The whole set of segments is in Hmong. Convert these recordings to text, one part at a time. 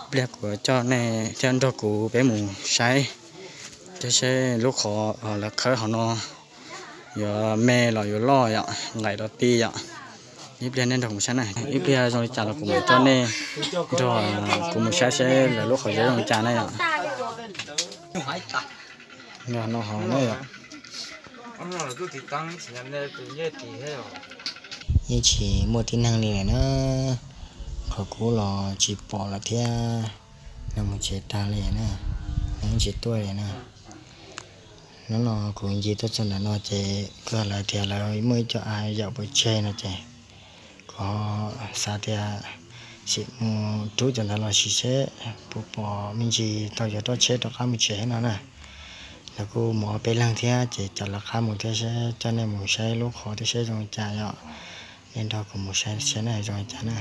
Ib pliag kuv coj nej thiab nrog kuv peb mus saib, thiab seb lub qhov lawv khawb hauv no yuav me los yuav loj yom, nqaim rau ti yom. Ib pliag nej nrog kuv saib na, ib pliag zoo li cas los kuv mam coj nej nrog kuv mus saib seb lawv lub qhov yuav zoo li cas na yom. Yeej tsis muaj tib neeg li lawm na, qhov kub los tsis pom lawm thiab, lawv mus tsev tag li na, lawv yeej tsis tuaj li na. Hnub no kuv ncig tuaj txog ntawm no ces kuj lawv tias lawv muaj ib co av yawm pov tseg no ces kuv xav tias sim mus rub cov ntawd los sim seb puas pom me ntsis tau yuav roj tsheb rov qab mus tsev no na. Lawv kuj mus ob peb leeg thiab ces coj lawv qab mus thiab seb, coj nej mus saib lub qhov thiab seb zoo li cas yom. Nej nrog kuv mus saib seb zoo li cas na.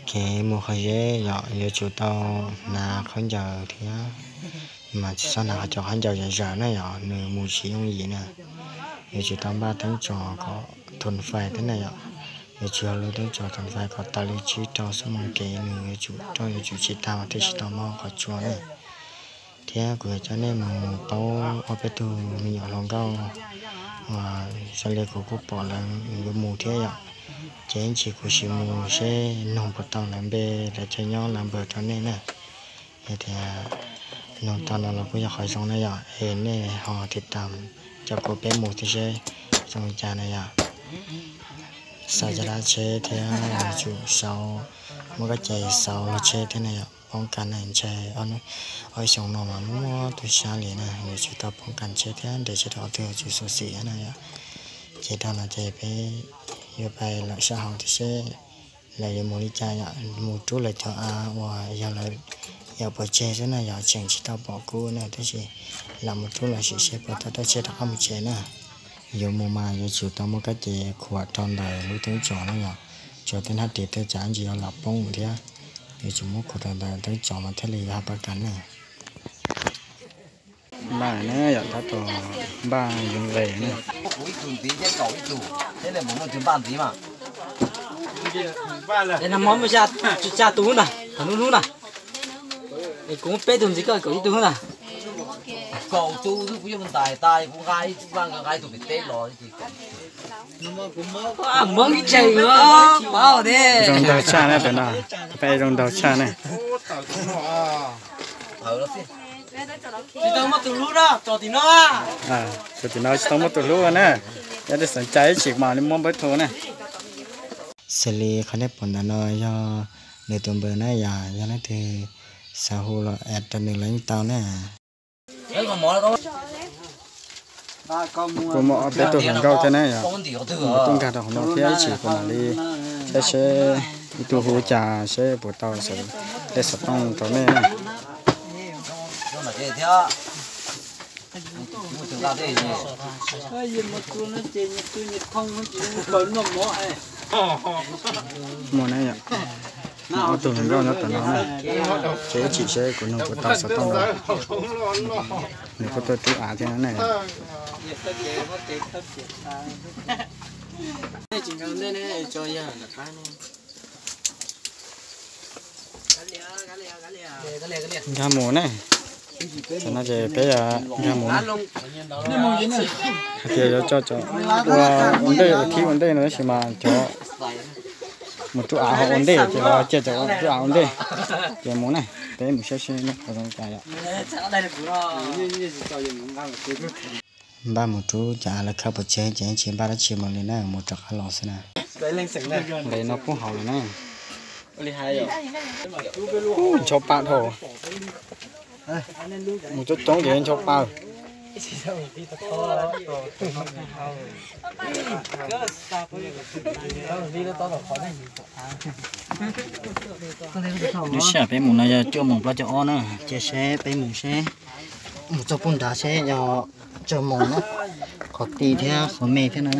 Kev mus qhov zeb yom, yuav tsum tau hnav khaub ncaws thiab, mas tsis txhob hnav cov khaub ncaws zam zawm na yom, nws mus tsis yooj yim na. Yuav tsum tau npaj teeb tso kom thon fais thiab na yom. Yuav tsum yog lub teeb tso thon fais kom tawm li tsib rau xuab moos kev, nws yuav tsum roj yuav tsum tsis tag mas thiaj tsis tau mob qhov tsua na. Thiab kuv yuav coj nej mus paub ob peb tug me nyuam hluas nkauj uas xws li kuv kuj pom lawv yuav mus thiab yom. Ces ib ntsis kuv sim mus seb nug puas tau lawv npe, lawv chaw nyob, lawv npawb rau nej na. Yog tias nug tau no los kuj yog qhov zoo na yom, es nej ho tiv tam coj kuv peb mus thiab seb zoo li cas na yom. Xauv caj dab tsheb thiab yuav tsum xauv, muaj kab ces xauv lub tsheb thiab na yom, poob kas na, ntshai ob xyoos no mas muaj muaj tug sab li na, yuav tsum tau poob kas tsheb thiab nres tsheb rau qhov twg yuav tsum xyuam xim na yom. Ces dhau no ces peb yuav pais lawm sab hauv thiab seb lawv yuav mus li cas yom, mus rub lawv cov av uas yog lawv yawm pov tseg xwb na yom, tseem tsis tau pom kub na, tab sis lam mus rub los sim seb puas tau roj tsheb rov qab mus tsev na. Yuav mus mas yuav tsum tau muaj kab ces khuam rau ntawm lub teeb tso na yom, tso tej hnab ris tej tsam ntsis yuav lam poob thiab, yuav tsum muab khuam rau ntawm teeb tso mas thiaj li yuav haj pab kas na. Npaj na yom, tab tom npaj yuav nqes na. Tsis tsa tus na, thaum hnub hnub na, kuv muab peb tug ntxiv koj kaum ib tug na. Hmoob ib tseem paub thiab. Zoo nraug tshaj na tus no, peb zoo nraug tshaj na. Tsis tau muaj tus hlub na, tso tim no. Tso tim no tsis tau muaj tus hlub na. Yog tej xeem cai ib tsis mas li muab npawb tau na. Xws li qhov nej pom ntawm no yog nws tus npawb na yom, yog leej twg xav hu los add rau nws los yeej tau na. Kuv muaj ob peb tug hluas nkauj thiab na yom, kuv tuaj nkag rau hauv no thiab ib tsis kuv mam li saib seb ib tug hu cas seb puas tau xov tooj rau nej na. Muaj na yom, muaj ob tug hluas nkauj nyob tom no na, ces ib tsis seb kuv nug puas tau xov tooj rau. Nws kuj tuaj rub av thiab na. Nkag mus na. Tam no ces peb nkag mus na. Hais tias yuav coj cov ua ua ntej, ua thib ua ntej no tab sis mas cov mus rub av ho ua ntej ces los cia cov rub av ua ntej. Ces mus na, peb mus saib seb neb qhov zoo cas yom. Npaj mus rub cov av lawv khawb pov tseg ces tsis npaj dab tsi mus li na, mus rov qab los xwb na. Nqes no kub hauv lawm na. Ncho pa dhau. Mus coob coob ces ncho pa. Lub sij hawm peb mus no yog cuaj moos plaub caug ob na, cia seb peb mus seb mus txog pub nrad seb yog tsawg moos na. Qhov ti thiab qhov me thiab no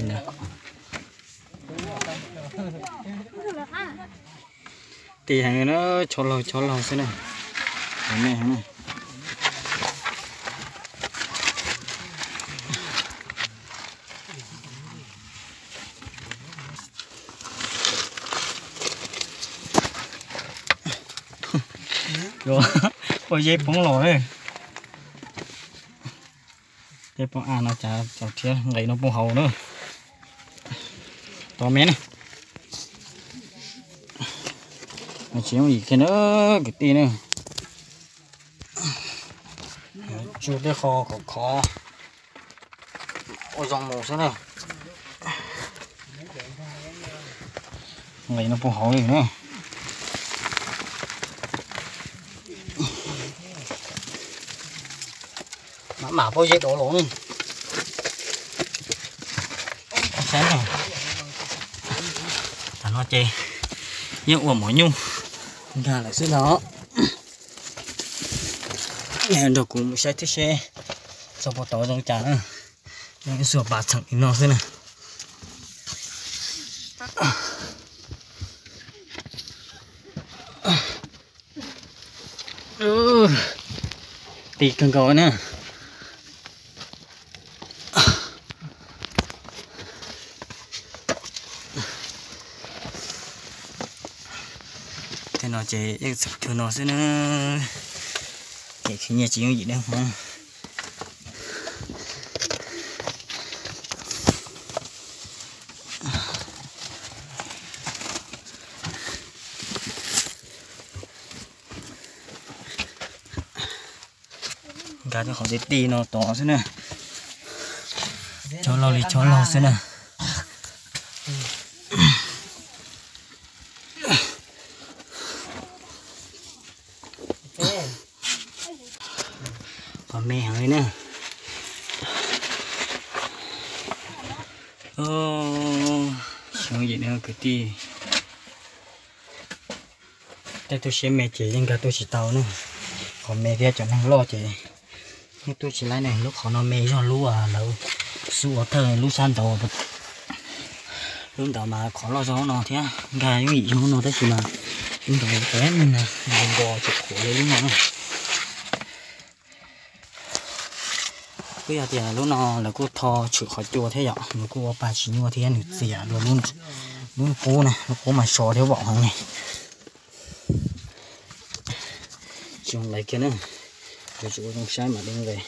na. Ti heev na, tsho laug tsho laug xwb na. Qhov me heev na. Yuav pob zeb poob los na. Zeb poob av no cas txaus thiab, nqis no puag hauv na. Tos me na. Tsis yooj yim kiag na, kwv tij na. Tsuj tej qho khov khov ua zoo mus xwb na. Nqis no puag hauv li na. Mam mam pob zeb dov los. Saib, tam no ces yeej ua mov nyuj nkag lawm xwb no. Nrog kuv mus saib thiab seb txog puas tau zoo cas na. Yeej xuas pas txheem li no xwb na. Ti kawg nkaus na. Tej no ces yeej txhaum cuag no xwb na. Kev khwv nyiaj tsis yooj yim na Hmoob. Nkag rau qhov ti ti no tod xwb na. Chob laug li chob laug xwb na. Qhov me heev li na. Xyov yim no kwv tij. Tej tub siab me ces yeej nkag tuaj tsis tau na. Qhov me thiab cov neeg loj ces yeej tuaj tsis laib ne. Lub qhov no me zog lub lawv xub ua thawj lub sab nraud. Lub ntawd mas qhov loj zog no thiab nkag yooj yim zog no tab sis mas lub ntawd qev nkaus tsis qhuav li lub no na. Twb yog tias lub no lawv kuj tho tshwm qhov cua thiab yom, nws kuj ua pa tsis nyuaj thiab nws txias dua lub qub na, lub qub mas so thiab vom heev li. Tsis zoo lawv kiag na, yuav tsum ua zoo saib mam li nqes.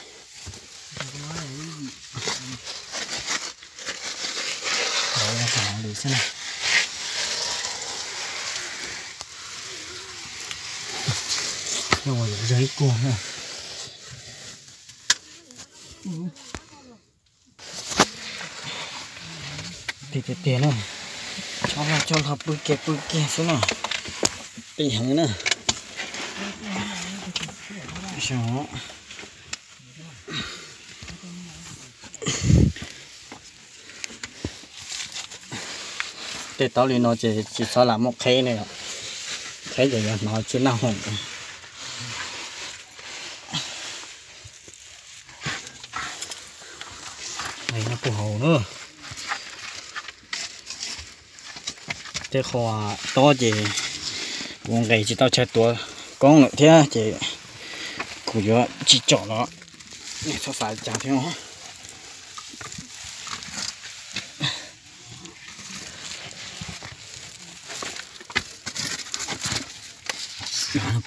Ua zog ib kuag na. Tiag tiag tiag na, chob log chob log pw kiag pw kiag xwb na, pim heev na. Tej taub li no ces tsis txhob lam muaj qheb ne, qheb ces yuav hnov tsis naj hoom. Nqis no puag hauv na. Tej qho tob ces kuv nqis tsis tau chaw tuav koob lawm thiab ces kuv yuav tsis tsom los, nej txhob xav cas thiab.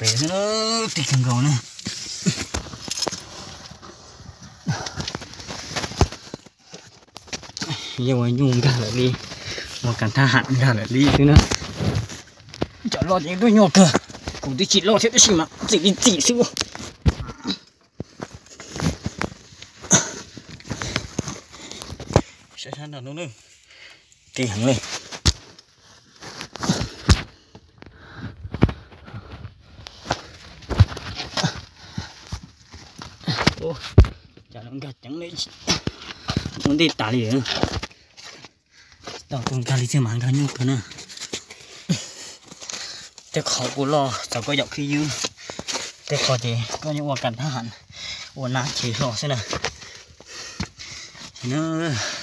Pem ti kawg nkaus na. Yeej ua nyuj nkag lawm li, ua kas thab ham nkag lawm li xwb na. Cov loj ces yeej tuaj nyuaj kawg, kuv twb tsis loj thiab tab sis mas txim li txim xwb. Saib sab nrag no na, qis heev li. Cas no nkag ceev li, ua ntej tas li. Tsis tau kuv nkag li thiaj mas nkag nyuaj kawg na. Tej qhov kuj loj txaus koj yaum khib ywb, tej qhov ces koj yeej ua kas thab ham, ua nab chev hlo xwb na.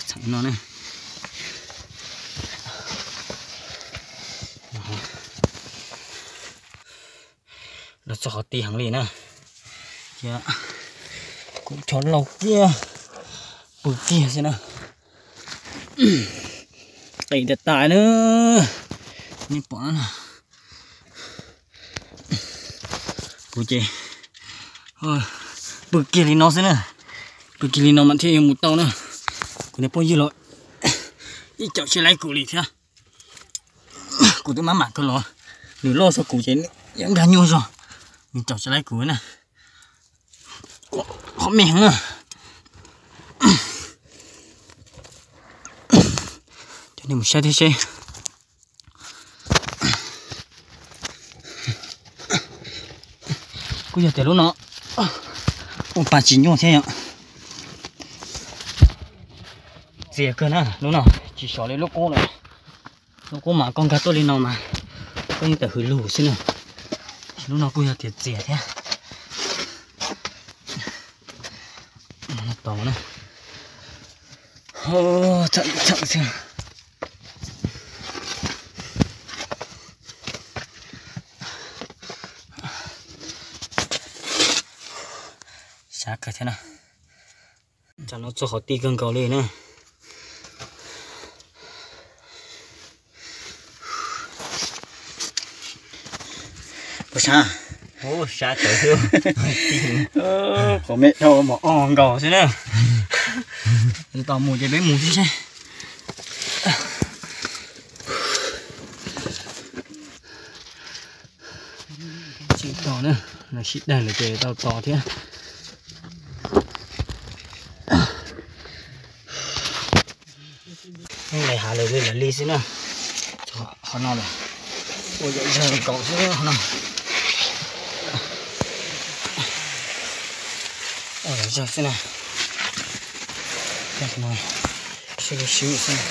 Txheem no na. Los txog qhov ti heev li na. Ces kuv chob laug kiag, pw kiag xwb na. Qis tas tas na, nej pom na. Ces pw kiag li no xwb na, pw kiag li no mas thiaj yuav mus tau na. Kuv niag phooj ywg los ib caum tsis laib kuv li thiab. Kuv twb maj mam kawg los, nws loj txog kuv ces yeej nkag nyuaj zog, nws caum tsis laib kuv na. Qhov me heev na. Coj nej mus saib thiab seb. Kuj yog tias lub no ua pa tsis nyuaj thiab yom. Txias kawg na, lub no tsis sov li lub qub lawm. Lub qub mas koj nkag tuaj li no mas koj yeej tawm hws lug xwb na. Lub no kuj yog tias txias thiab. Tos na. Txhawm txhawm xwb. Sab kawg thiab na. Tsam no txog qhov ti kawg nkaus li na. Puas sab? Sab tawv xwb. Qhov me dhau mos ob nkaus xwb na. Tos mus ces peb mus thiab seb. Tsis tau na, lawv sib daig lawm ces tau tos thiab. Lawv hav lawv li lawv li xwb na. Qhov no lawm, ua yam zog nkaus xwb qhov no. Ua yam zog xwb na. Sib sib xwb na.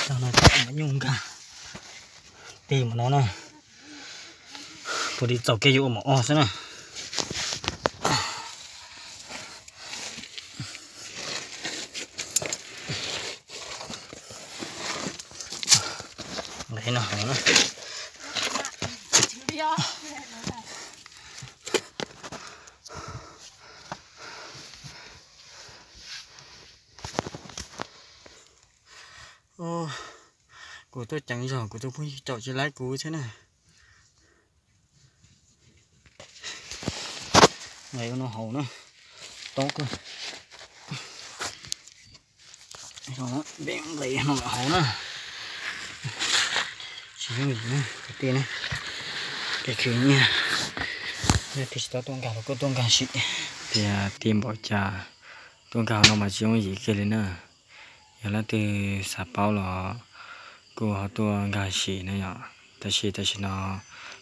Tag no tau mas nyuj nkag ti mus no na. Puas li txaus kev yuav ua mov ob xwb na. Nqe no hauv na. Kuv tuaj ceev zog kuv tus phooj ywg caum tsis laib kuv thiab na. Nqe no hauv na, tob kawg. Nqe no hauv na. Tsis yooj yim na kwv tij na. Kev khwv nyiaj, yog tias tsis tau tuaj nkag los kuj tuaj nkag sim. Tias ti npaum cas tuaj nkag no mas tsis yooj yim kiag li na. Yog leej twg xav paub los kuj ho tuaj nkag sim na yom. Tab sis tam sim no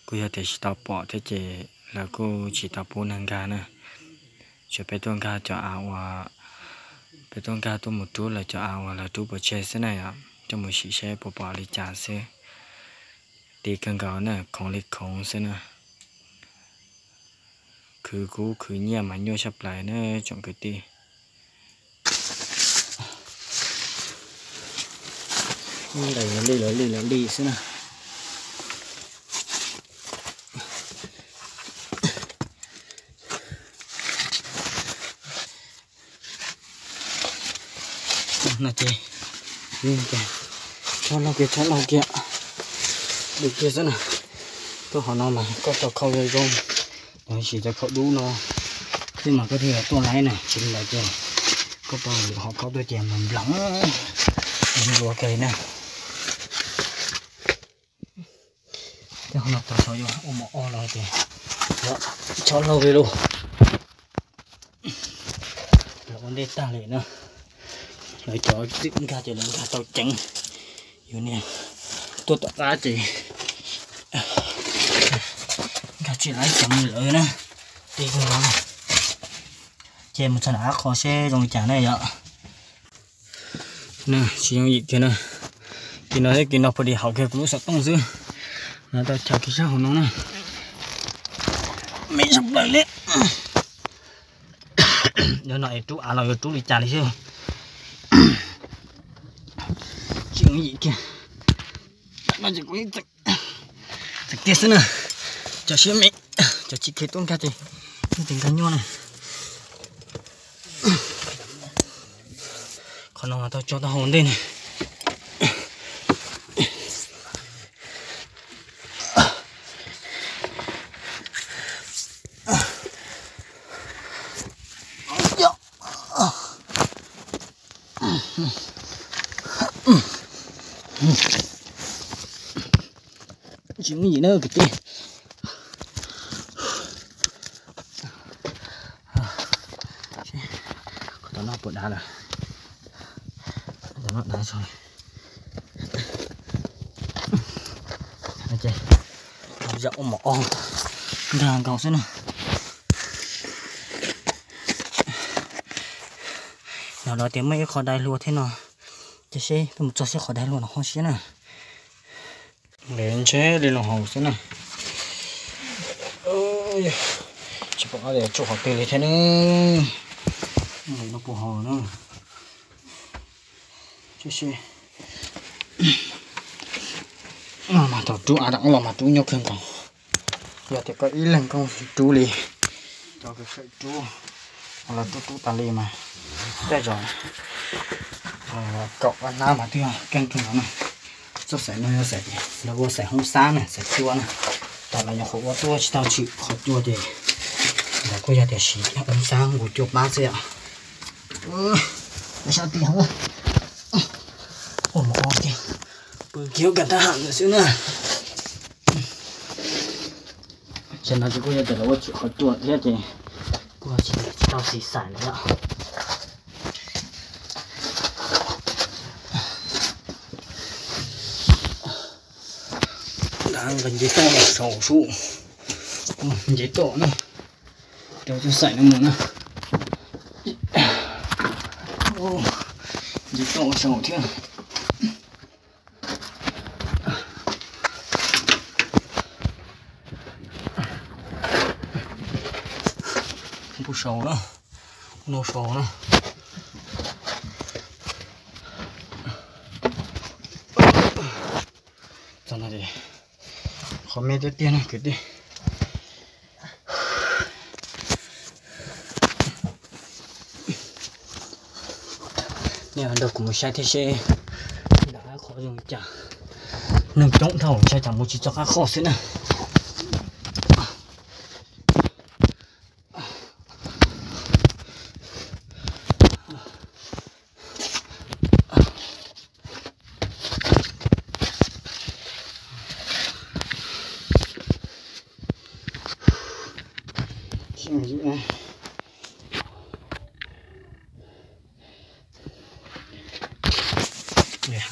kuj yog tias tsis tau pom thiab ces lawv kuj tsis tau pub neeg nkag na. Tsuas peb tuaj nkag cov av uas peb tuaj nkag tuaj mus rub lawv cov av uas lawv rub pov tseg xwb na yom, coj mus sim seb puas pom li cas xwb. Ti kawg nkaus na, khoov li khoov xwb na. Khwv kub khwv nyiaj mas nyuaj tshaj plaws na tsoom kwv tij. Li lawv li lawv li xwb na. No ces, txhob laug kiag, txhob laug kiag, dub kiag xwb na. Tuaj qhov no mas koj tau khau zoo zoo, tab sis cov khau dub no xwb mas koj thiaj tuaj laib na, tsis li ntawd ces koj tau lwm hom khau tuaj ces mas nploov npluav kawg li na. Tej qhov no tau xav yuav ua mov ob los ces txhob laug li lauj. Lawv ua ntej tag li na. Lawv cov txwm nkag ces lawv nkag tau ceev. Yus niag tuaj tom qab ces nkag tsis laib ceev li lawv na. Ti kawg nkaus. Ces mus txog nram qab qho seb zoo li cas na yom. Tsis yooj yim kiag na. Kis no thiab kis no pha dis haum kiag kuv lub xov tooj xwb. No tau chaw kiag sab hauv no na. Me sab plaws li. Yog no es rub av los yuav rub li cas li xwb. Tsis yooj yim kiag. No ces kuv txawm kiag xwb na. Cov siab me, cov tsis khiav tuaj nkag ces Tes nkag nyuaj na. Qhov no tau tso tau hauv ntej na. Tsis muaj yim na kwv tij. Qhov no puas dav lawm. Qhov no dav tso. Ces zaum ua mov ob ntag nkaus xwb na. Yog lawv tias muaj ib qho dai hlua thiab no, ces seb peb mus txog seb qhov dai hlua no ho siab na. Ntshe li no haus xwb na. Tsis pom tias tsuj qhov twg li thiab ne. Nws no puas haus na. Mas thaum rub av dam los mas rub nyuaj kawg nkaus. Yog tias koj ib leeg koj rub li, cov kawm rub, los rub rub tas li mas tej zaum kaum ob hnab mas twb keej kawg nkaus na. Txoj xaim no yog xaim, lawv ua xaim hoob xab na, xaim cua na. Tam los nyuam qhuav ua tuaj tsis tau tshwm qhov cua ces lawv kuj yog tias siv hoob xab nqus cua pab xwb yom. Sab tiag, ua mov ob kiag, pw kiag ua kam thab ham ntawm xwb na. Tam no ces kuj yog tias lawv ua tshwm qhov cua thiab ces kuj tsis tau siv xaim lawm yom. Nqa nce toj los saum sub, nce toj na, rau cov xaim no mus na. Nce toj saum thiab. Npau saud na, npau saud na. Txog no ces qhov me tiag tiag na kwv tij. Nej nrog kuv mus saib thiab seb ntawm qhov zoo li cas. Neeg coob dhau ntshai tsam mus tsis txog qab qhoj xwb na.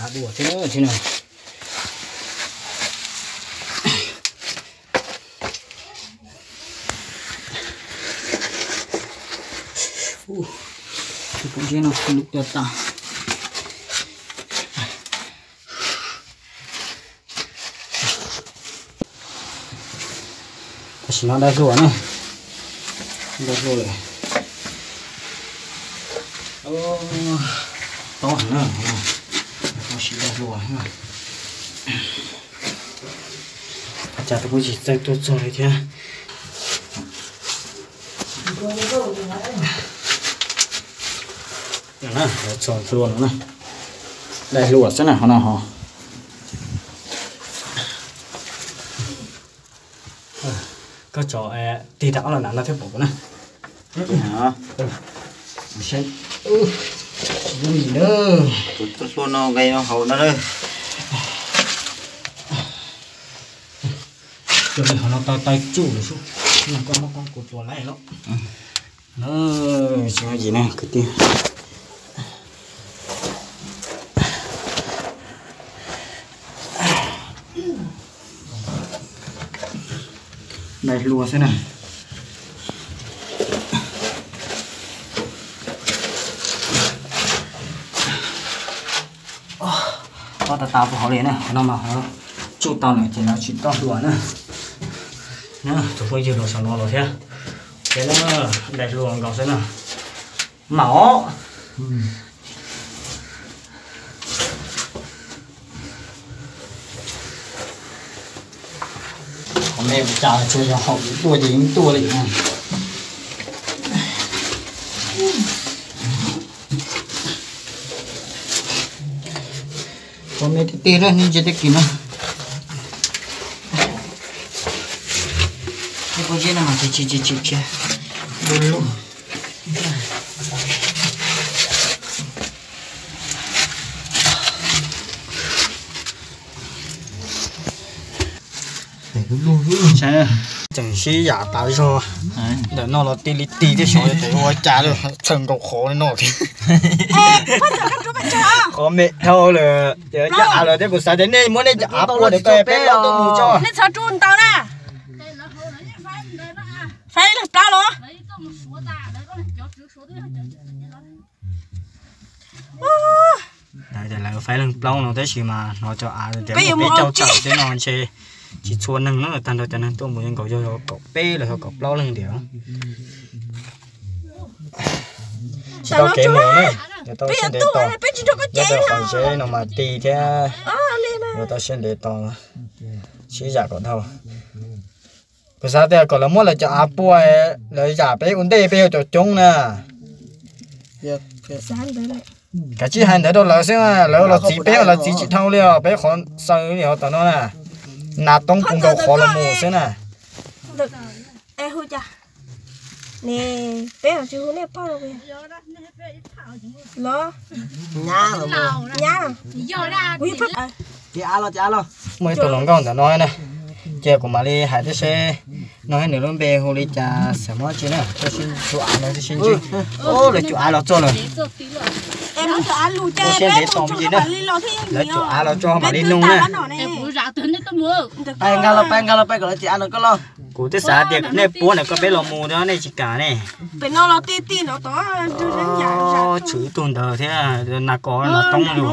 Hav dua thiab thiab no. Tus pob zeb no lub cua tas. Tam sim no dai hlua na, dai hlua lawm. Tob heev na, tab sis dai hlua na. Cas tus kuj tsis txawj tuaj txog li thiab. Txog hlua no na, dai hlua xwb na qhov no ho. Koj tso tig rau ob los nav no thiab pom kuv na. Tus hlua no nqe hauv no na. Coj li qhov no tau tau tsuj lawm sub. Koj muab koj kuv tua laij lawm. Tsis muaj dab tsi na kwv tij. Dai hlua xwb na. Tob tas tas puag hauv li na, qhov no mas tsuj tau lawm ces lawv tsis tob hlua na. Tus phooj ywg los saum no los thiab. Ces na, dai hlua nkaus xwb na. Mam os. Qhov me ua cas tsuas yog haum tuaj ces yeej tuaj li na. Ua me tiag tiag lawm nej ntsia tej kis no. Tej pob zeb no mas tsis tsis tsis tsis lub lub. Tseem sib yam tas zog. Ntawm no los ti li ti thiab xyov yog ua cas li, txhaws nkaus qhov li no thiab. Qhov me dhau lawm, cov av lawm thiab kuv xav tias nej muab nej cov av pua ntawd koj peb loj tuaj mus tso. Nej txhob rub ntau na. Faib leeg plaub los? Lawv faib leeg plaub no tab sis mas hnov cov av tias muaj peb caug tawm xwb no ntshe tsis txhua neeg na, tag nrho cov neeg tuaj mus yeej nkaus yog kaum peb los yog kaum plaub leej ntiag. Tsis tau kev mus na, tau siab ntev tos. Nyob rau qhov zeb no mas ti thiab, yuav tau siab ntev tos, sib zam kom dhau. Kuv xav tias kom lawv muab lawv cov av pua, lawv zam peb ua ntej peb yuav cov coob na. Kav tsij hais ntawd rau lawv xwb, lawv los txiv peb, lawv txiv tsis dhau li os, peb qhov xaws li os tom no na. Nas toob puv nkaus qhov los mus xwb na. Muaj ib tug hluas nkauj ntawm no na, cia kuv mam li hais tib si, nug nws lub npe hu li cas xeem Hmoob tsi na, tsuas av no tib si ntswj. Lawv cov av los txog lawm. Ua siab ntev tos me ntsis na, lawv cov av los txog mam li nug na. Nkag los pab, nkag los pab kom lawv cov av no koj los. Kuv twb xav tias nej puab ntawm koj peb los mus no nej tsis kam ne. Tshwm ib tug ntawd thiab, nas kos nas toob lug.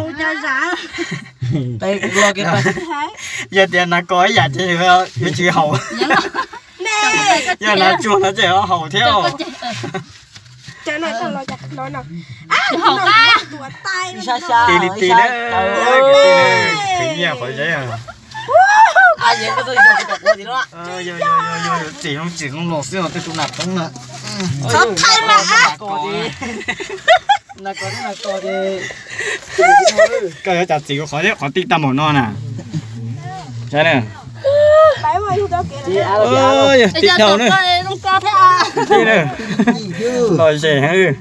Yog tias nas kos ib yam ces yuav tsis haum. Yog nas tsuag no ces yuav haum thiab. Ti li ti na, khwv nyiaj qhov zeb. Txim zoo txim zoo los xwb os tej tug nas toob na. Koj yuav cas txim qhov zeb qhov ti tag npaum no na. Saib na. Yog ti dhau na. Los ze heev.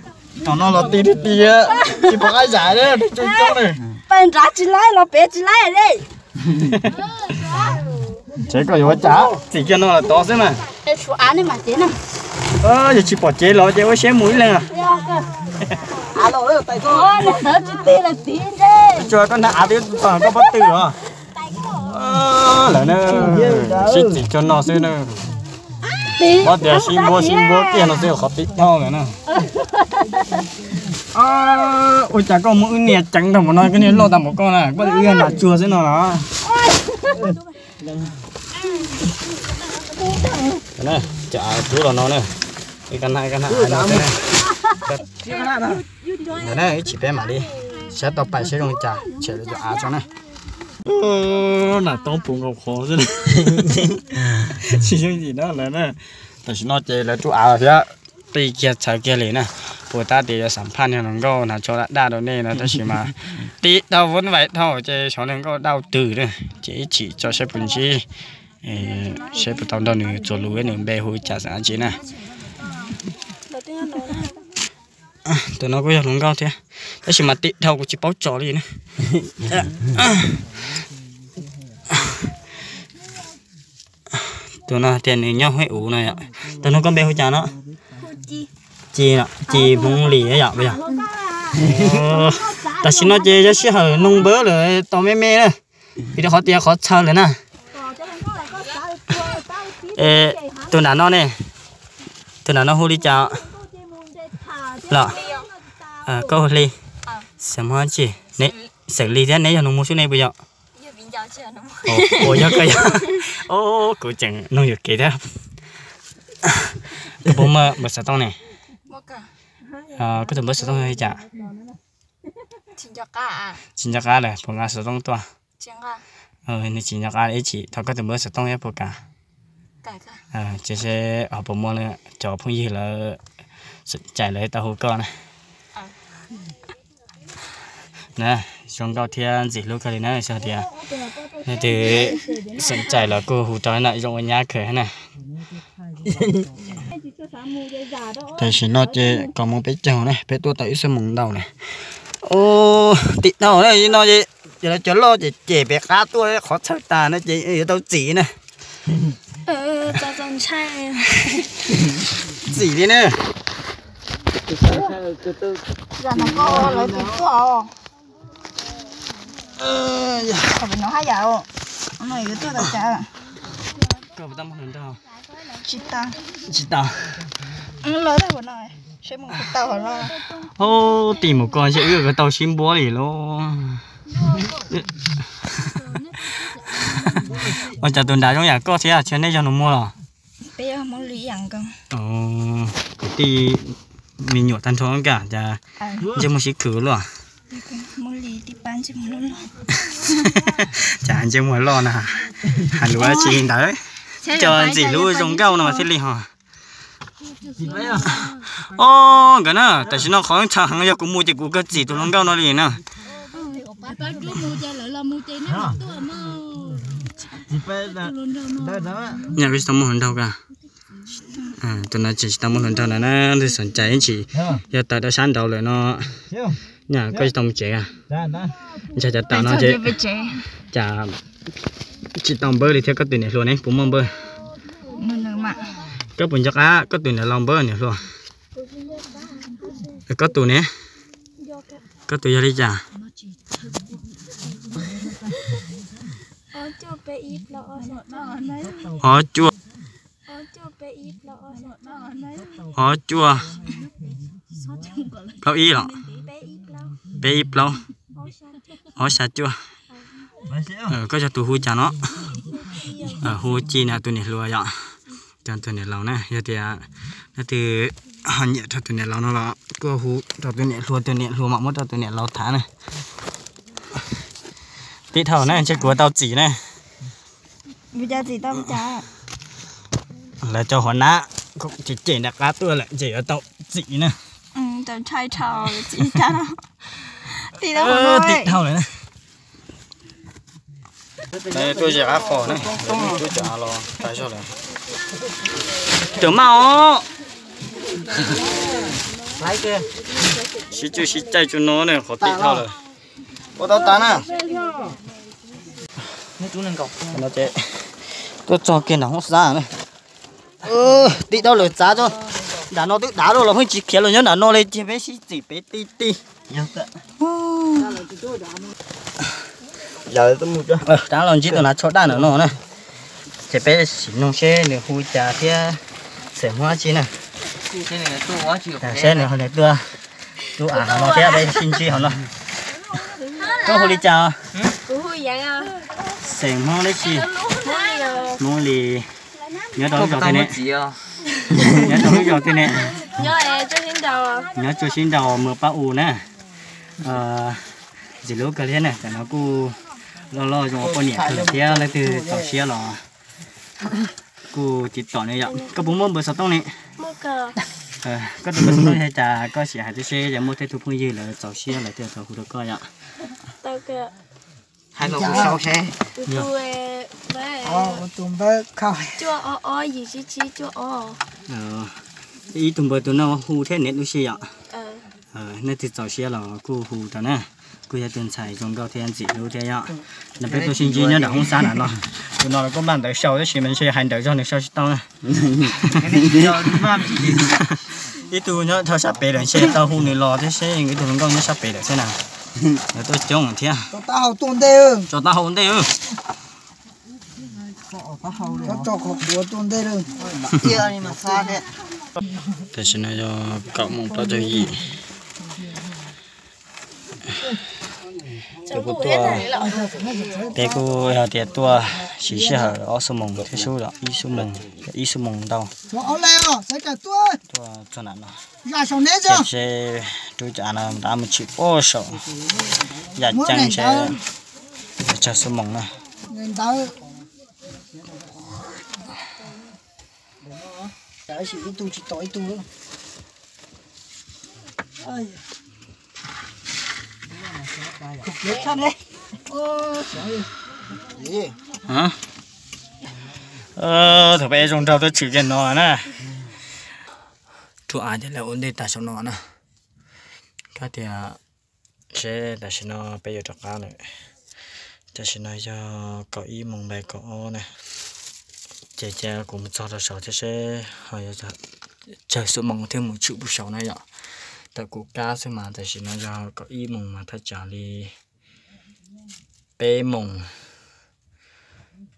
Tom no los ti ti ti, tsis pom qab zam li, coob coob na. Pais nrad tsis laib los pem tsis laib li. Tsev koj yuav ua cas txim kiag no los tod xwb mas. Yog tsis pom cev los ces ua siab mus ib leeg. Tsuas koj hnav av twb txog koj pob tw os. Lawv na, sib txim cuag no xwb na. Muab tias sib npuab sib npuab kiag no xwb qhov ti dhau lawm na. Ua cas koj muab wb nias ceev tag npaum no, koj niag loj tag npaum koj na, koj wb yog nas tsuag xwb no los. Cov av rub los no na, ib kab hnab ib kab hnab av no xwb na. Ntawm na ib chim peb mam li saib tau pais saib zoo li cas tshem lawv cov av tso na. Nas toob puv nkaus qhov xwb na. Tsis yooj yim na lawv na. Tam sim no ces lawv rub av thiab, qi kiag txhawv kiag li na. Puas tab tias yuav xam phaj niag hluas nkauj hnav tsho daj daj rau nej no tab sis mas ti dhau vuv vais dhau ces xyov hluas nkauj daj twg na. Ces ib chim tso saib puas ntsib, saib puas tau nrog nws txuas lus, nws npe hu cas xeem dab tsi na. Tus no kuj yog hluas nkauj thiab, tab sis mas ti dhau kuv tsis paub tso li na. Tus no tias nws nyob Huib Uv no yom. Tus no koj npe hu cas no? Ci, Ci Hmoob Lis yom, puas yog? Tam sim no ces yog sij hawm noog npawb lawm tau me me na, vim rau qhov tias qhov txhawv lawm na. Tus nram no ne, tus nram no hu li cas los? Koj hu Hli, xeem Hmoob tsi? Xeem Lis thiab, neb yog noog Muas Xub ne puas yog? Ua yog koj yog. Kuv tseem noog yuam kev thiab. Koj puas muaj npawb xov tooj ne? Koj tus npawb xov tooj li cas? Tsis nco qab lawm, puas nqa xov tooj tuaj? Nws tsis nco qab, ib chim thov koj tus npawb xov tooj thiab puas kam? Ces seb ho puas muaj cov phooj ywg lawv cais lawv tau hu koj na. Zoo nkauj thiab ntxim hlub kawg li na, xyov tias leej twg xom cais los kuj hu rau na, zoo ua nyab kawg na. Tam sim no ces kaum moos peb caug na, peb tuaj tau ib xuab moos ntau na. Ub, tim dhau na no ces, ces lawv cov loj ces cem pem qab tuaj qhov txhawj tas no ces yuav tau txim na. Txim li na. Tsis tau. Ub, tim mus ko ntshe wb yuav tau sib npuab li lauj. Ua cas tus nrad zoo yam koj thiab, tsis nej yog nus muag los? Kwv tij me nyuam tag nrho cas, cas ntsej muag sib khwv luaj. Cas ntsej muag loj na, hais lus tsis li ntawd, cov ntxim hlub zoo nkauj no mas thiaj li ho. Ob, nkawd na, tam sim no qhov txhawj heev yog kuv mus ces kuv kawg txim tus hluas nkauj no li na. Nyaj koj tsis tau muaj hluas nraug ka? Tus no tseem tsis tau muaj hluas nraug na, leej twg xom cais ib ntsis yog tawm rau sab nraud lawm no. Nyaj koj tsis tau mus tsev ka? Ntshai cas tam no ces cas tsis tau npawb li thiab, koj tus niam hluas ne puas muaj npawb? Koj puas nco qab koj tus niam laus npawb niam hluas? Koj tus ne? Koj tus yog li cas? Ob cuaj, ob cuaj plaub ib los? Peb ib plaub, ob xya cuaj. Koj yog tus hu cas no? Hu Ci na, tus niam hluas yom. Cov tus niam laus na, yog tias leej twg ho nyiam rau tus niam laus no los kuj hu rau tus niam hluas, tus niam hluas mam muab rau tus niam laus tham na. Tib dhau na, ntshe kuv tau txim na. Lawv cov huas nab cem cem nram qab tuaj lawm ces yuav tau txim na. Tib dhau lawm na. Tuaj ze qab qhos na, tuaj cov av los tas zog lawm. Cov maj os. Sib cwj sib caij tsuj no ne, qhov tib dhau lawm. Ua tau tas na. Tuaj txog kiag nram hoob xab na. Tib dhau lawm, txav tso. Nram no twb dav lawm los pheej tsis khiav los nyob nram no li, cia peb sib txim peb ti ti. Rov los ntsib tus nav tsho daj nram no na. Ces peb sim nug seb nws hu cas thiab xeem Hmoob dab tsi na. Seb nws ho tuaj rub av hauv no thiab peb sib ntsib hauv no. Koj hu li cas? Xeem Hmoob dab tsi? Hmoob Lis. Nyob rau lub zos twg ne? Nyob rau lub zos twg ne? Nyob Tsuas Sib Nraus, Mws Pab U na. Ntxim hlub kawg thiab na, tam no kuj loj loj zoo ua poj niam kawg lawm thiab, leej twg txaus siab los kuj tiv tauj nws yom. Koj puas muaj npawb xov tooj ne? Koj tus npawb xov tooj yog cas koj sim hais tib si, yog muaj tej tug phooj ywg lawv txaus siab lawv thiaj tau hu rau koj yom. Hais los kuv sau seb. Ib tug npawb tus no hu thiab niam tus si yom. Nej twg txaus siab los kuj hu rau na. Kuj yog tus ntxhais zoo nkauj thiab ntxim hlub thiab yom. No peb tuaj sib ntsib nyob nram hoob xab na no. Tus no los kuj npaj ntawv sau tab sis mas ntshe hais ntawv zog nws sau tsis tau na. Ib tug nyob rau sab pem lawm ntshe tau hu nws los thiab seb, ib tug hluas nkauj nyob sab pem lawm thiab na. Lawv tuaj coob thiab. Tso taub hau ntej. Tam sim no yog kaum moos plaub caug yim. Ces kuj tuaj, peb kuj yog tias tuaj siv sij hawm ob xuab moos thiab sub, ib xuab moos, ib xuab moos ntau. Tuaj txog nram no, ces rub cov av no nrad mus tshwm pem saum yaj ceeb seb tsawg xuab moos na. Thaum peb zoo nraug tuaj tshwm kiag no na. Rub av ces lawv ua ntej tag saum no na. Kab tias seb tam sim no peb yuav rov qab lawm. Tam sim no yog kaum ib moos npaim kaum ob na. Ces cia kuv mus txog rau saud thiab seb ho yuav tsawg xuab moos thiab mus tshwm puag saud na yom. Tawm kuv kab xwb mas tam sim no yog kaum ib moos mas thaj tsam li peb moos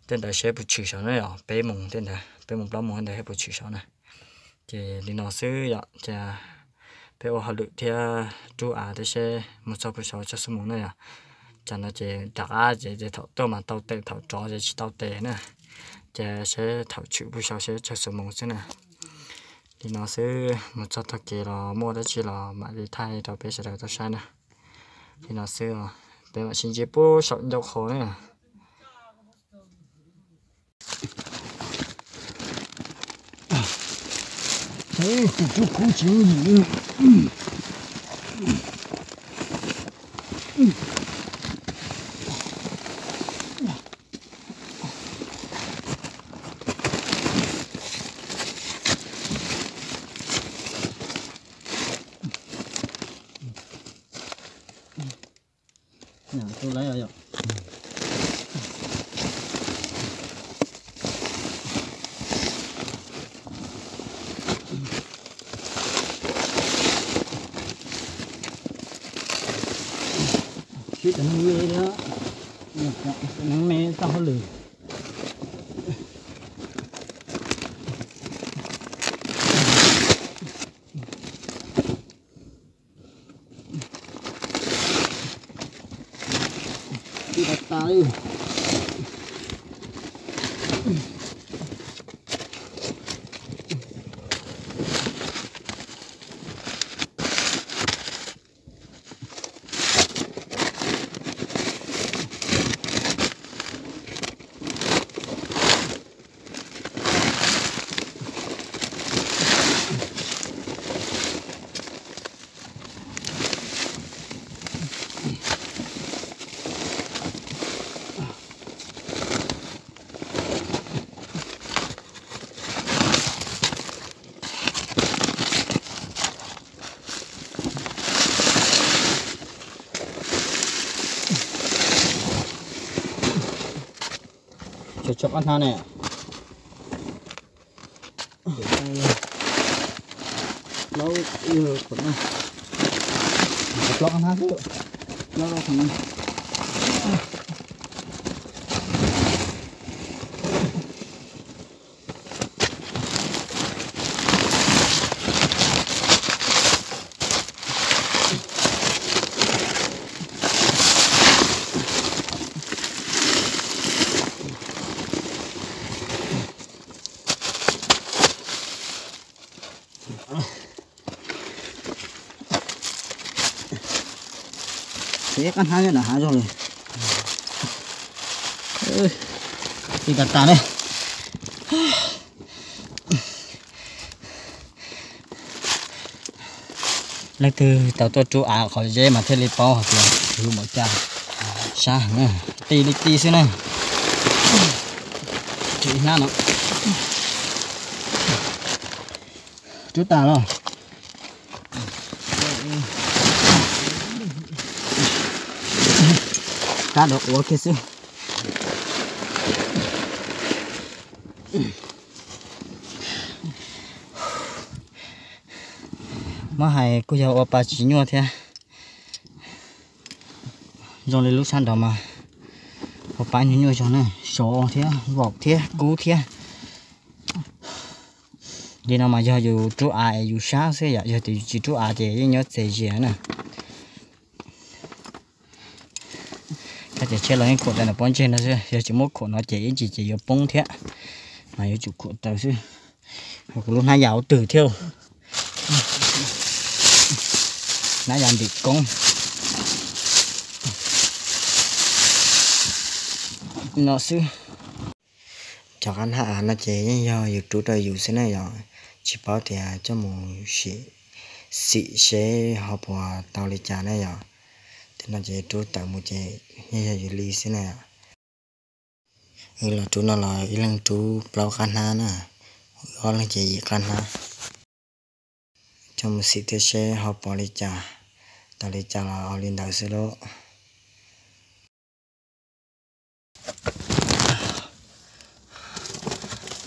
tej ntawd seb puas tshwm saud na yom, peb moos tej ntawd, peb moos plaub moos tej ntawd seb puas tshwm saud na. Ces li no xwb yom, ces peb ua hauj lwm thiab rub av thiab seb mus txog puag saud tsawg xuab moos na yom. Tsam no ces rov qab ces thaum tuaj mas tau tes, thaum rov ces tsis tau tes na. Ces seb thaum tshwm puag saud seb tsawg xuab moos xwb na. Li no xwb, mus txog tog kev los muaj dab tsi los mam li thaij rau peb sawv daws tau saib na. Li no xwb, peb mam sib ntsib puag saum ncauj qhov na. Sib cov neeg me thiab, cov neeg me txoj hauj lwm. Tso tso qab hnab ne. Plaub, plaub qab hnab xwb. Plaub qab hnab. Peb qab hnab nyob nram hav zoov li. Ti tas tas li. Leej twg tau tuaj rub av qhov zeb mas thiaj li paub hais tias yus mus cas sab heev na, ti li ti xwb na. Tsis hnab no. Rub tas los. Kab dov quav kiag xwb. Muab hais kuj yog ua pa tsis nyuaj thiab. Zoo li lub sab nrad mas ua pa nyuaj nyuaj zog na, sov thiab vaum thiab kub thiab. Li no mas yog yus rub av es yus sab xwb yom, yog tias yus tsis rub av ces yeej nyob txeg zias na. Kab tias tsheb los yeej khuam taws nram pob ntseg no xwb, yog tsis muab khuam no ces ib ntsis ces yuav poob thiab, mas yuav tsum khuam taws xwb. Kuv lub hnab yas ua twg thiab, hnab yas ntim koob no xwb. Cov qab hnab av no ces yeej yog yus rub rau yus xwb na yom, tsis paub tias coj mus sim xim seb ho puas tau li cas na yom. No ces rub tawm mus ces yeej yog yus li xwb na. Wb los rub no los ib leeg rub plaub qab hnab na, wb ob leeg ces yim qab hnab. Coj mus xim thiab seb ho pom li cas, tau li cas los ua li ntawd xwb lauj.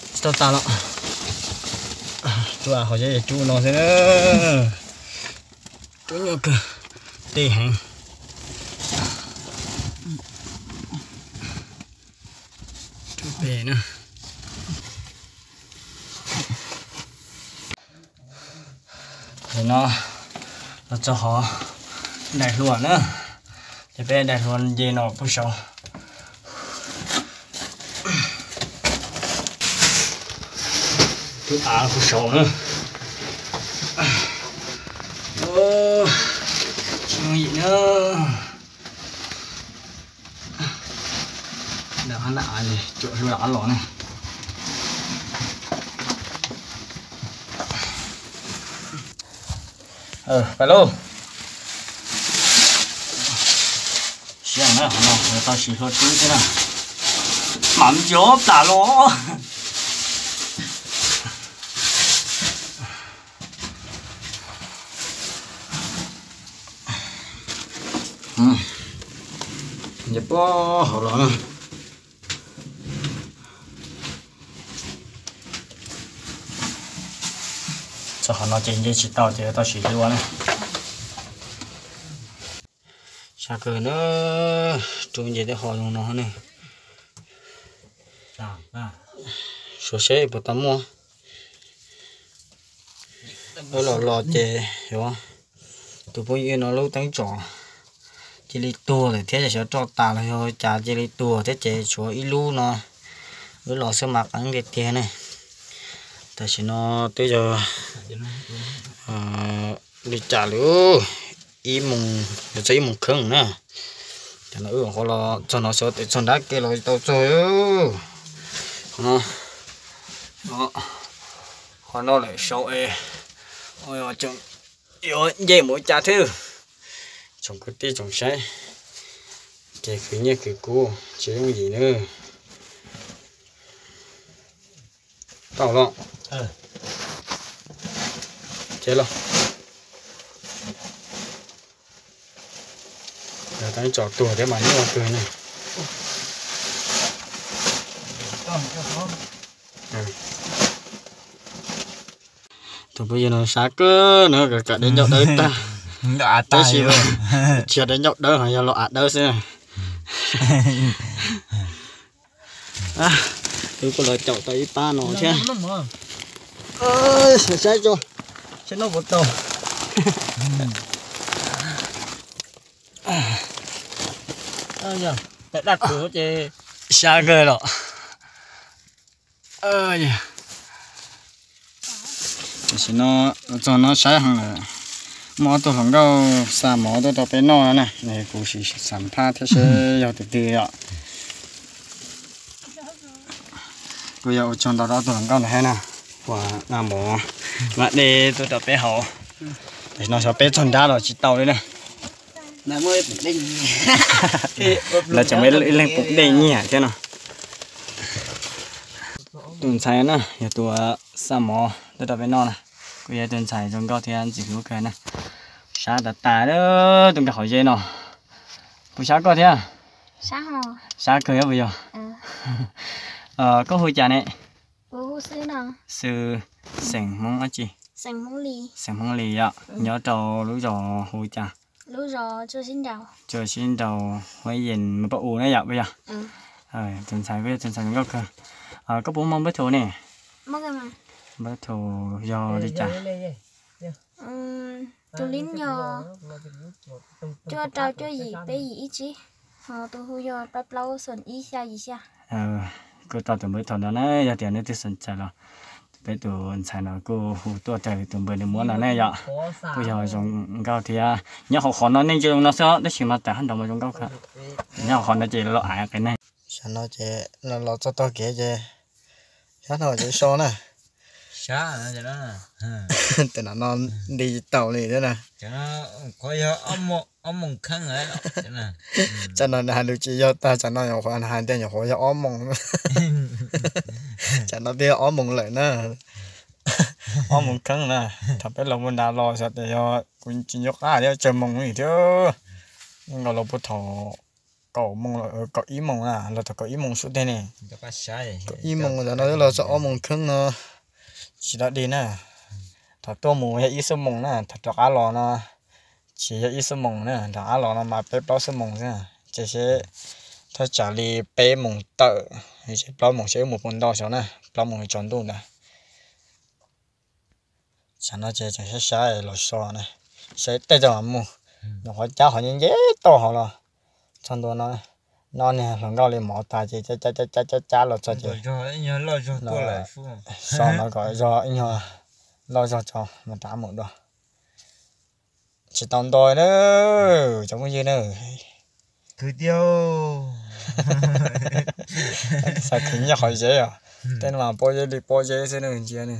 Tsis tau tas los, rub av hauv ces rub no xwb na. Rub nyuaj kawg, tej heev. Rub pem na. Tam no los txog hov daim hlua na, ces peb daim hlua nce no puag saud. Twb av puag saud na. Tsis yooj yim na. Cuam hlua av los ne. Pais lauj. Siab na, qhov no tau siv hlua rub xwb na. Mam nco plam los. Nce puag hauv los na. Txog qhov no ces nce tsis tau ces tau siv hlua na. Sab kawg na, rub nce tej qho zoo no ne. Suav seb puas tau muaj. Wb los los ces yuav, tus phooj ywg no lub teeb tsom cia li tuag lawm thiab, xyov roj tas los yog cas cia li tuag thiab ces tshuav ib lub no. Wb los xwb mas qeeb tiag tiag ne. Tam sim no twb yog li cas lawm, ib moos yuav txog ib moos kheev na. Tam no wb qhov los txog no xyov tes txog nrab ke los tau txog. Qhov no, qhov no lawm saud es yuav nce mus ua cas thiab. Tsoom kwv tij tsoom saib, ces khwv nyiaj khwv kub tsis yooj yim na. Tau los. Ces los. Tab tsom tuag thiab mas nyuaj kawg ne. Tus phooj ywg no sab kawg no, kam dej ncauj dawb tag. Tab sis tsis yog dej ncauj dawb, ho yog los av dawb xwb. Wb kuj los caum tau ib pab no thiab. Saib tso, saib no puas tau. Daj kuv ces sab kawg los. Tam sim no txog no saib heev lawm, muaj ob tug hluas nkauj xa mov tuaj rau peb noj no na, kuv sim xam phaj thiab seb yog tus twg yom. Kuj yog ua tsaug ntau rau ob tug hluas nkauj no thiab na, uas xa mov vaj dej tuaj rau peb haus. Tam sim no xyov peb txog nrab los tsis tau li na. Lawv tseem muaj ib leeg pum dej nyiam thiab no. Tus ntxhais na yog tus xa mov tuaj rau peb noj na, kuj yog tus ntxhais zoo nkauj thiab ntxim hlub kawg na. Sab tas tas tus nkag qhov ze no. Puas sab koj thiab? Sab kawg puas yog? Koj hu cas ne? Xws xeem Hmoob dab tsi? Xeem Hmoob Lis yom, nyob rau lub zos hu cas? Tsuas sib nraus Huab Yees Mws Paj U na yom, puas yog? Tus ntxhais kuj yog tus ntxhais zoo nkauj kawg. Koj puas muaj npawb thum ne? Npawb thum yog li cas? Tus lib yog cuaj rau cuaj yim peb yim ib tsib, ho tus hu yog pab plaub xoom ib xya yim xya. Kuj tau tus npawb thum no na, yog tias nej twg xoom txais los peb tus ntxhais no kuj hu tuaj raws tus npawb nws muab no ne yom. Kuj yog zoo nkauj thiab. Nyob hauv qhov no nej ntsia zoo no xwb tab sis mas tawm hab nrov mas zoo nkauj kawg. Nyob hauv qhov no ces los av qias neeg. Tam no ces los txog tog kev ces sab no ces so na. Tam no nti tsis taus li thiab na. Tsam no nws hais lus tsis yog tag, tsam no nyuam qhuav hais tias nyuam qhuav yog ob moos. Tsam no twb yog ob moos lawm na. Ob moos kheeb na. Thaum peb los mus nram los xyov tias yog kuv tsis nco qab thiab tsawg moos li thiab. Nkaus los puag thaum kaum moos, kaum ib moos na, los thaum kaum ib moos sub teg ne. Kaum ib moos tam no twb los txog ob moos kheeb no. Tsis dog dig na. Thaum tuaj mus yog ib xuab moos na, thaum rov qab los no tsis yog ib xuab moos na, rov qab los no mas peb plaub xuab moos xwb. Ces seb thaj tsam li peb moos tawm, ces plaub moos seb wb mus puas ntau xyov na, plaub moos tsaus ntuj ntawd. Tsam no ces tseem saib saib los so na, saib tej zaum mus, nyuam qhuav cab qhov nce nce toj hov los txog ntua no, no niag hluas nkauj li mov tas ces cab cab cab cab los txog ces so no kom zog ib nyuag loj zog tso mas rov mus dua. Tsis tau nto na, cov phooj ywg na. Khwv tiag. Xav khwv nyiaj qhov zeb os. Tej no mas pob zeb li pob zeb xwb na ntsia na.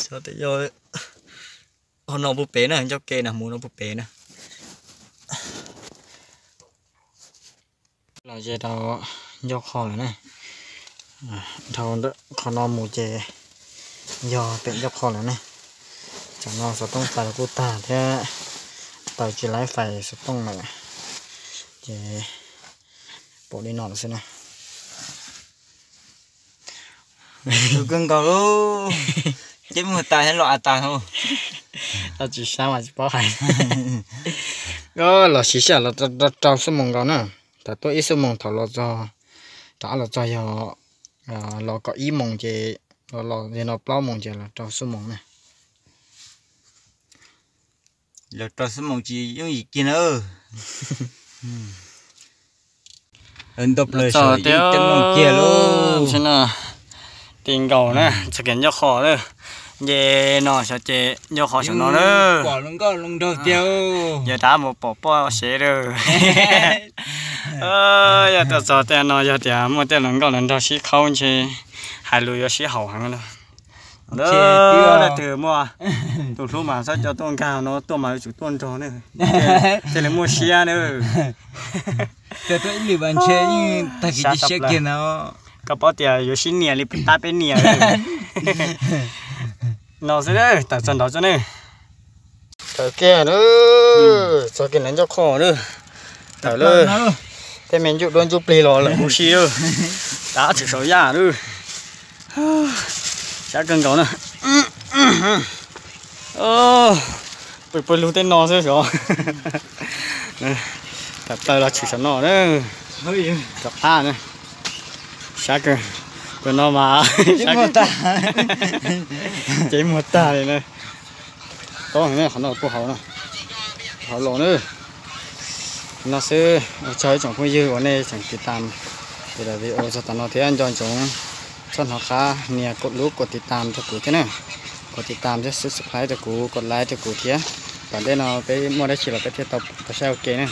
Xyov tias yog ho no puag pem na, ncauj ke no mus no puag pem na. Los ze rau ncauj qhov lawm na. Dhau ntawm qhov no mus ces yog pem ncauj qhov lawm ne. Tsam no xov tooj fais kuj tag thiab, taws tsis laib fais xov tooj lawm, ces pom li no lawm xwb na. Kawg nkaus lauj, ceb muag tas thiab los av tas. Tsis sab mas tsis paub hais. Los siv sij hawm los rau xuab moos nkaus na. Thaum tuaj ib xuab moos thaum los txog, rov qab los txog yog los kaum ib moos ces, los yog no plaub moos ces los rau xuab moos na. Los rau xuab moos tsis yooj yim kiag na. Ntau plaws txog tias kiag lauj. Ti nkaus na, txog kiag ncauj qhov lawm. Nce no xyov ces ncauj qhov saum no na. Pom hluas nkauj hluas nraug tiag. Yog rov mus pom poj sev lawm. Yog tuaj txog tej no yog tias muaj tej hluas nkauj hluas nraug sib khaub ntshe hais lus yuav sib haum heev lawm. Leej twg muaj tus hlub mas txhob coj tuaj nkag no, tuaj mas yuav tsum tuaj nrog na, thiaj li muaj siab na. Koj paub tias yuav sib nias li peb tab peb nias. No xwb, tawm txog nraud tso ne. Tawm kiag na, txog kiag ntawm ncauj qhov na. Tawm lawm, tej me ntsuj duab ntsuj plig los lawm huv si lawm. Tab tshwm saum yaj lawm. Sab kawg nkaus na. Pw pw lug tej no xwb sov. Tawm plaws los tshwm saum no na. Rov qab na. Sab kawg, tus no mas ces muag tag li na. Tob ne, qhov no puag hauv no, hauv los na. No xwb, ua tsaug ib tsoom phooj ywg uas nej tseem tiv tam kuv daim video txog tam no thiab nco ntsoov txhob hnov qab nias lub kom tiv tam rau kuv thiab na. Kom tiv tam thiab subscribe rau kuv, kom like rau kuv thiab. Tom ntej no peb muaj dab tsi los peb thiaj tau saib ua ke na.